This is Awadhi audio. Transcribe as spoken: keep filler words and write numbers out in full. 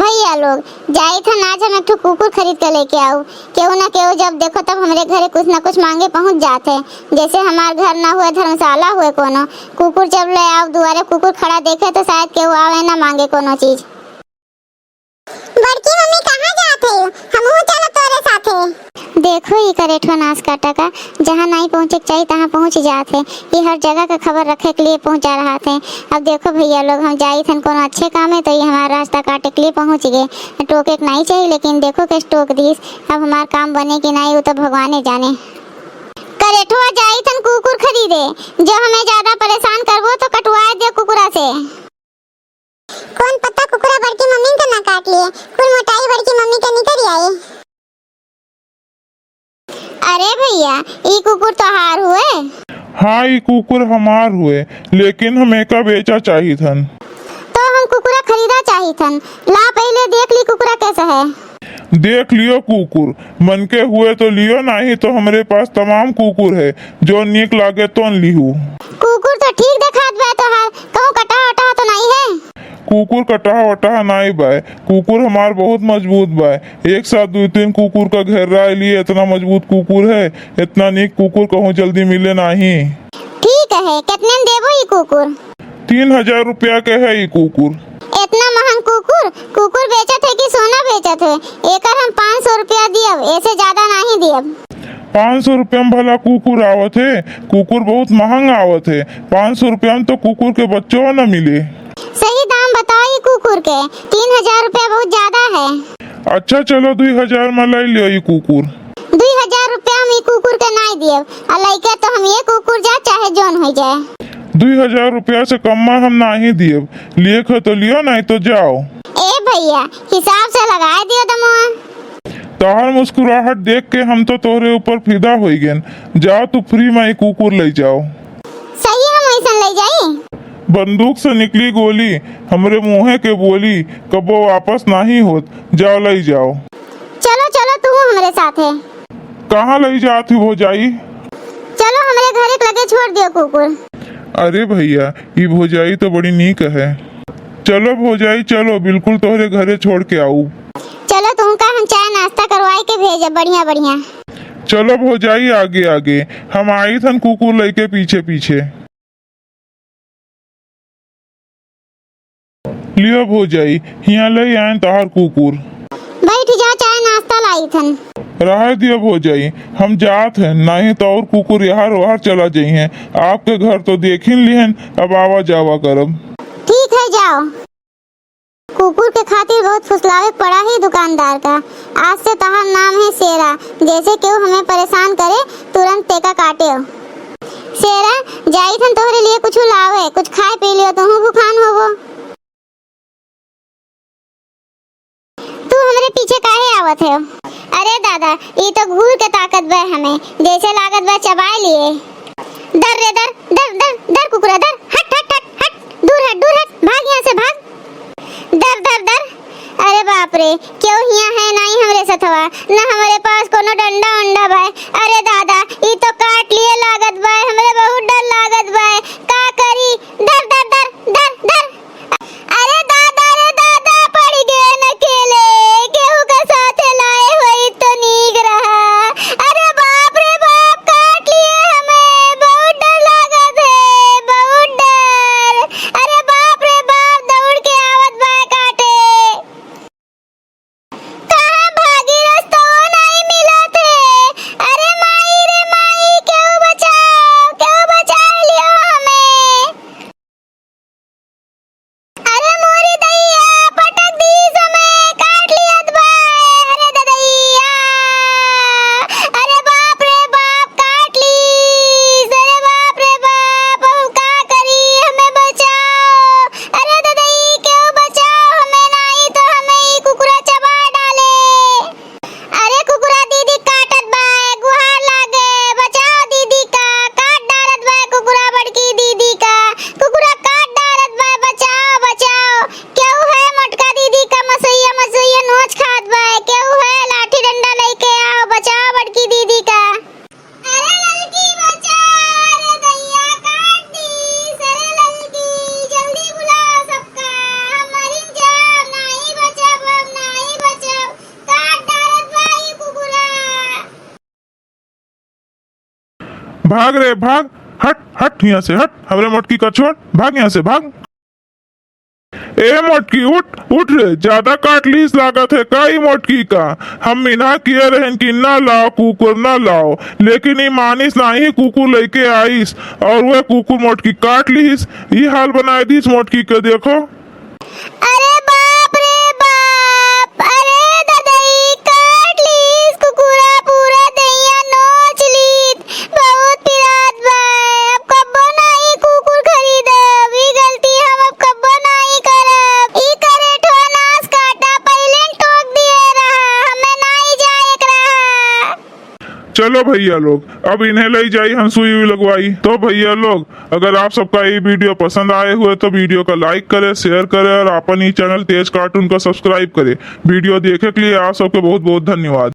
भैया लोग, जाइत हन आज हम एक ठो कुकुर खरीद के लेके आऊ। केहू ना केहू जब देखो तब हमरे घरे कुछ ना कुछ मांगे पहुँच जात है। जैसे हमार घर ना हुए, धर्मशाला हुए कोनो, कुकुर जब ले आऊ दुआरे, कुकुर खड़ा देखे तो शायद केहू आवे ना मांगे कोनो चीज। बड़की मम्मी, कहाँ जात है? हमहू चलो तोरे साथे। देखो, ई करेठवा नास काटा का, जहाँ नाहीं पहुँचे के चाही, तहाँ पहुँच जात है। ये हर जगह का खबर रखे के लिए पहुँचा रहत है। अब देखो भैया लोग, हम जाइत हन कोनो अच्छे काम है, तो ये हमार रास्ता काटे के लिए पहुँच गए। टोके के नाहीं चाही, लेकिन देखो कैसे टोक दीस। अब हमार काम बने कि नाहीं, वो तो भगवाने जाने। करेठवा, जाइत हन कुकुर खरीदे, जो हमें ज्यादा परेशान करबो तो कटवाए दे कुकुरा से। कौन पता कुकुरा बड़की मम्मी के ना काट लिए, कुल मोटाई बड़की मम्मी के निकल आई। अरे भैया, ई कुकुर तोहार हुए? हाँ, ई कुकुर हमार हुए, लेकिन हम एका बेचा चाहित हन। तो हम कुकुरा खरीदा चाहित हन। ला पहिले देख ली कुकुरा कैसा है। देख लियो कुकुर, मन के हुए तो लियो, नाहीं तो हमरे पास तमाम कुकुर है, जो नीक लागे तोन लिहू। कुकुर तो ठीक देखात बा तोहार, कहूँ कटहा वटहा तो नाहीं है? कुकुर कटहा वटहा नाहीं बाय, कुकुर हमार बहुत मजबूत बाय। एक साथ दुइ तीन कुकुर का घेरा लिए इतना मजबूत कुकुर है, इतना नीक कुकुर कहूँ जल्दी मिले नाहीं। ठीक है, कितने में देबो ई कुकुर? तीन हजार रुपया के है ई कुकुर। इतना महंग कुकुर? कुकुर बेचत है कि सोना बेचत है? एकर हम पाँच सौ रुपया दियब, ऐसे ज्यादा नाहीं दियब। पाँच सौ रुपया में भला कुकुर आवत है? कुकुर बहुत महंग आवत है, पाँच सौ रुपया में तो कुकुर के बच्चो न मिले। सही दाम बताओ ई कुकुर के, तीन हजार रुपया बहुत ज्यादा है। अच्छा चलो, दुई हजार में ले लियो ई कुकुर। दुई हजार रुपया हम ई कुकुर के नाई दियब, आ लइके तो हम ये कुकुर जा चाहे जौन हो जाए। दुई हजार रुपया से कम में हम नाहीं दियब, लिए ख तो लियो, नाहीं तो जाओ। ए भैया, हिसाब से लगाए दियो दमवा। तोहार मुस्कुराहट देख के हम तो तोहरे ऊपर फिदा होइ गेन। जाओ तू फ्री में ई कुकुर ले जाओ। सही हम ऐसन ले जाई? बंदूक से निकली गोली, हमरे मुँहे के बोली, कबो वापस नाहीं होत। जाओ ले जाओ। चलो चलो तू हमरे साथे। कहाँ ले जात ही भौजाई? चलो हमरे घरे के लगे छोड़ दियो कुकुर। अरे भैया, ई भौजाई तो बड़ी नीक है। चलो भौजाई चलो, बिल्कुल तोहरे घरे छोड़ के आऊ। चलो तुमका हम चाय नाश्ता करवाए के भेजब बढ़िया बढ़िया। चलो भौजाई आगे आगे, हम आइत हन कुकुर लइके पीछे पीछे। लियो भौजाई, हियाँ ले आएन तहार कुकुर। बैठ जा, चाय नाश्ता लाइत हन। रहे दियो भौजाई, हम जात हैं, नाहीं तो और कुकुर यहर वहर चला जइहें। आपके घर तो देखिन लिहन, अब आवा जावा करब। ठीक है, जाओ। कुकुर के खातिर बहुत फुसलावे के पड़ा ही दुकानदार का। आज से तहार नाम है शेरा, जैसे केहू हमें परेशान करे, तुरंत तेका काटे। शेरा, जाइत हन तोहरे लिए कुछ लावे, कुछ खाए पी लियो, तुहू भुखान होबो। तू हमरे पीछे काहे आवत है? अरे दादा, ई तो घूर के ताकत बा हमें, जैसे लागत बा चबाए लिए। दर रे दर, दर, दर, दर कुकुरा दर, हट, हट, हट, हट, दूर हट, दूर हट, भाग यहाँ से भाग। दर, दर, दर, अरे बाप रे, केहू हियाँ है नाहीं हमरे सथवा, न हमरे पास कोनो डंडा उंडा बा। अरे दादा, ई तो काट लिए लागत बा, हमरे बहुत डर लागत बा, का करी? दर, दर, दर, दर, दर। अरे दादा रे दादा, पड़ गए न अकेले, केहू के साथे लाए होई तो नीक रहा। अरे बाप रे बाप, काट लिए हमें, बहुत डर लागत है, बहुत डर। अरे बाप रे बाप, दौड़ के आवत बा काटे। कहाँ भागी, रस्तवा नाहीं मिलत है। अरे भाग रे भाग, हट हट यहाँ से हट, हमरे मोटकी का छोड़, भाग यहाँ से भाग। ए मोटकी उठ उठ रे, ज्यादा काट लीस लागत है का ई मोटकी का? हम मिन्हा किए रहन कि ना लाओ कुकुर ना लाओ, लेकिन ई मानिस नाही कुकुर लइके आइस और वह कुकुर मोटकी काट लीस, ई हाल बनाए दीस मोटकी के। देखो अरे बाप रे बाप, अरे ददई, काट लीस कुकुरा, पूरा दहिया नोच लीत, बहुत पिरात बा। अब कब्बो नाही कुकुर खरीदब, ई गलती हम अब कब्बो नाही करब। ई करे ठो नास काटा, पहिले ठोक दिए रहा, हमें नाही जाए के रहा। चलो भैया लोग, अब इन्हें ले जाई हम सुई उई लगवाई। तो भैया लोग, अगर आप सबका ये वीडियो पसंद आए हुए तो वीडियो का लाइक करें, शेयर करें और अपन ई चैनल तेज कार्टून का सब्सक्राइब करें। वीडियो देखे के लिए आप सबके बहुत बहुत धन्यवाद।